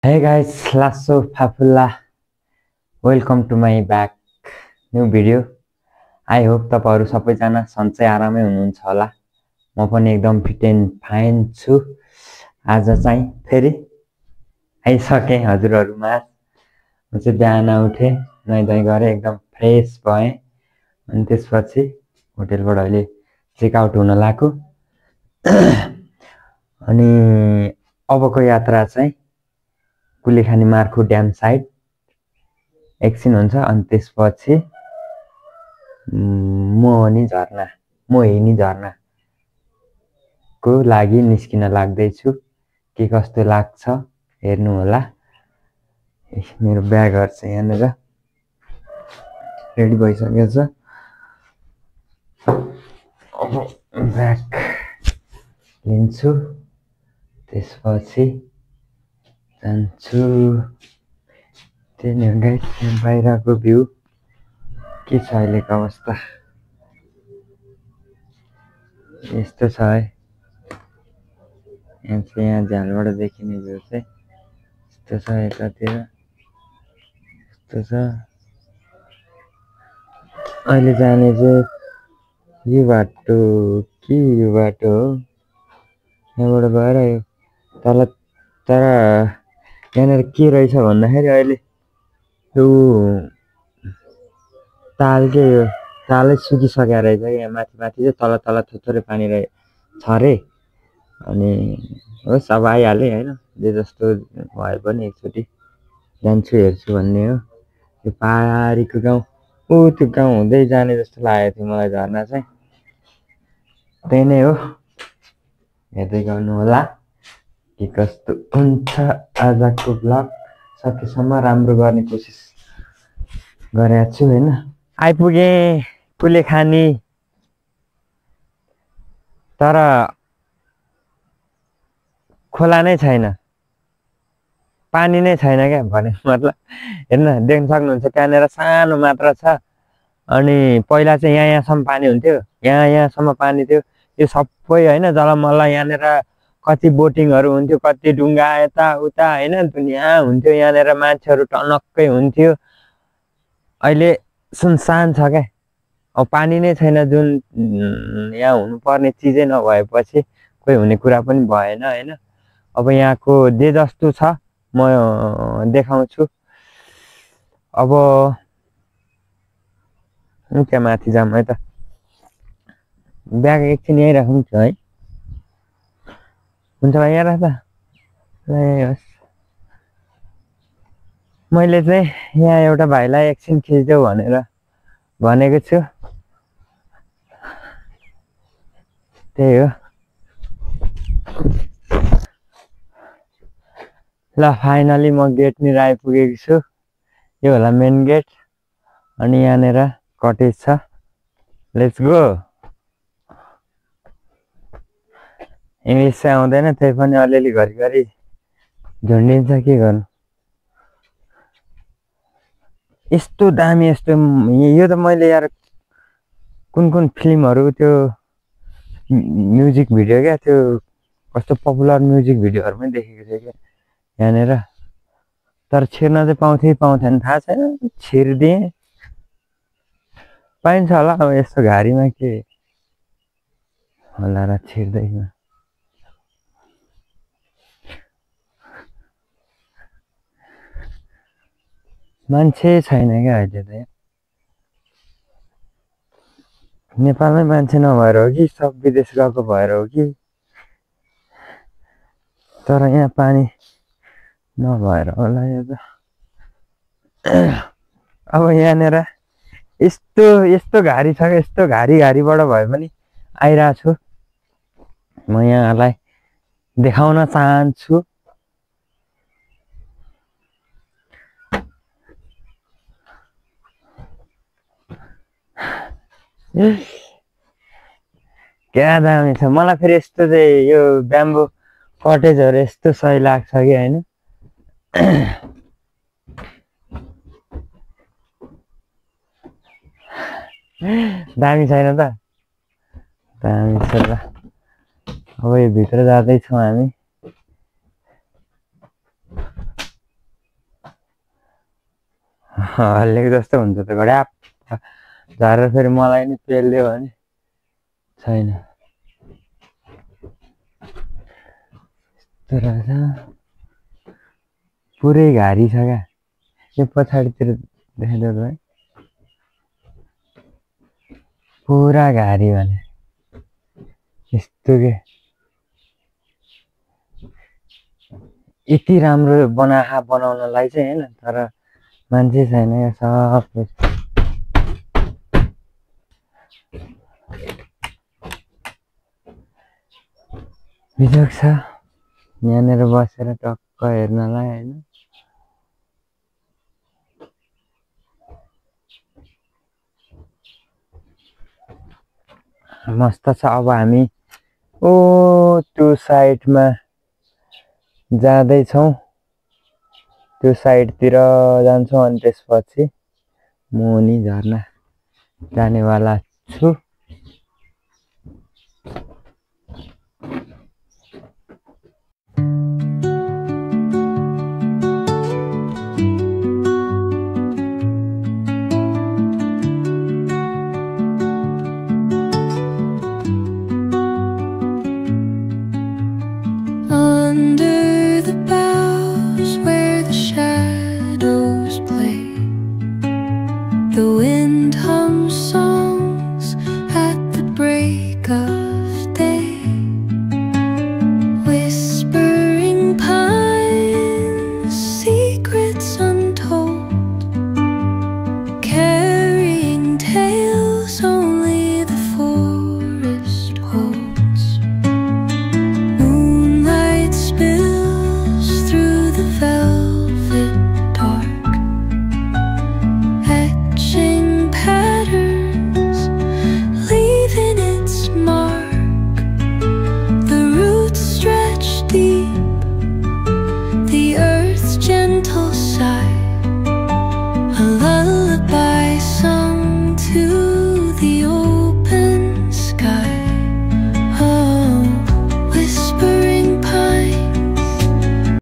Hey guys, Lasso Fafula. Welcome to my back new video. I hope तपाईहरु सबैजना सन्चै आरामै हुनुहुन्छ होला। म पनि एकदम फिट एन्ड फाइन छु। आज चाहिँ फेरि आइसके हजुरहरुमा। म चाहिँ बिहान उठे, नुहाइ गरे, एकदम फ्रेश भए। अनि त्यसपछि होटलबाट अहिले चेक आउट हुन लाग्यो। अनि अबको यात्रा चाहिँ कुलेखानी मार्खु ड्याम साइड एकछिन हुन्छ। अनि त्यसपछि मोहनी झरना को लागि निस्किन लाग्दै छु। के कस्तो लाग्छ हेर्नु होला। मेरो ब्यागहरु चाहिँ यहाँनिर रेडी भइसकेको छ। अब ब्याग लिन्छु, त्यसपछि जान्छु। त्यही नै हो गाइस, बाहिरको भ्यू के छ अहिलेको अवस्था यस्तो छ है। यहाँ झ्यालबाट देखिने भ्यू चाहिँ यस्तो छ। यतातिर यस्तो छ। अहिले जाने चाहिँ यो बाटो कि यो बाटो हो। यहाँबाट गएर यो तल, तर यहाँनिर के रहेछ भन्दाखेरि अहिले यो तालै सुकिसकेको रहेछ। यहाँ माथि चाहिँ तल थोरै पानी छ रे। अनि होस्, अब आइहाले हैन। जे जस्तो भए पनि एकचोटि जान्छु, हेर्छु भन्ने हो। यो पारीको गाउँ, त्यो गाउँ हुँदै जाने जस्तो लागेको थियो मलाई झर्ना चाहिँ। त्यही नै हो, हेर्दै गर्नु होला के कस्तो हुन्छ। आजको ब्लग सकेसम्म राम्रो गर्ने कोसिस गरेको छु हैन। आइपुगे कुलेखानी, तर खोला नै छैन, पानी नै छैन क्या। भने मतलब हेर्न, देख्न सक्नुहुन्छ त्यहाँनिर सानो मात्र छ। अनि पहिला चाहिँ यहाँसम्म पानी हुन्थ्यो, यहाँसम्म पानी थियो। यो सबै हैन जलमल्ल यहाँनिर कति बोटिङहरु हुन्थ्यो, कति ढुङ्गा यताउता हैन दुनियाँ हुन्थ्यो। यहाँनिर मान्छेहरु टनक्कै हुन्थ्यो। अहिले सुनसान छ क्या। अब पानी नै छैन, जुन यहाँ हुनुपर्ने चिजै नभएपछि कोही हुने कुरा पनि भएन हैन। अब यहाँको जे जस्तो छ म देखाउँछु। अब त्यहाँ माथि जाम है त। ब्याग एकछिन यहीँ राखौँ है। हुन्छ भाइ, यहाँ राख त। मैले चाहिँ यहाँ एउटा भाइलाई एकछिन खिच्देऊ भनेर भनेको छु। त्यही हो। ल, फाइनली म गेटनिर आइपुगेको छु। यो होला मेन गेट। अनि यहाँनिर कटेज छ। Let's go. इङ्ग्लिस चाहिँ आउँदैन, त्यही पनि अलिअलि घरिघरि झुन्डिन्छ, के गर्नु। यस्तो दामी, यस्तो यो त मैले यार कुन फिल्महरु, त्यो म्युजिक भिडियो क्या, त्यो कस्तो पपुलर म्युजिक भिडियोहरुमै देखेको थिएँ क्या यहाँनिर। तर छिर्न चाहिँ पाउँथेन थाहा छैन, छिर्दिएँ। पाइन्छ होला अब यस्तो घारीमा, के होला र छिर्दैमा। मान्छे छैन क्या अहिले त। नेपालमै मान्छे नभएर हो कि सब विदेश गएको भएर हो कि, तर यहाँ पानी नभएर होला यो त। अब यहाँनिर यस्तो घारी छ, यस्तो घारीबाट भए पनि आइरहेको छु। म यहाँलाई देखाउन चाहन्छु। क्या दामी छ। मलाई फेरि यस्तो चाहिँ यो ब्याम्बो कटेजहरु यस्तो सही लाग्छ कि हैन। दामी छैन त? दामी छ त। अब यो भित्र जाँदैछौँ हामी। हल्लेको जस्तो हुन्छ त घड्याप झारेर फेरि मलाई नि पेल्दियो भने छैन। पुरै घारी छ क्या यो पछाडितिर देखाइदियो है पुरा घारी भने यस्तो के यति राम्रो बनाउनलाई चाहिँ हैन तर मान्छे छैन क्या सब बिजोग छ यहाँनिर बसेर टक्क हेर्नलाई हैन। मस्त छ। अब हामी ओ त्यो साइडमा जाँदैछौँ त्यो साइडतिर जान्छौँ अनि त्यसपछि मुनि झर्ना जानेवाला छु। A lullaby sung to the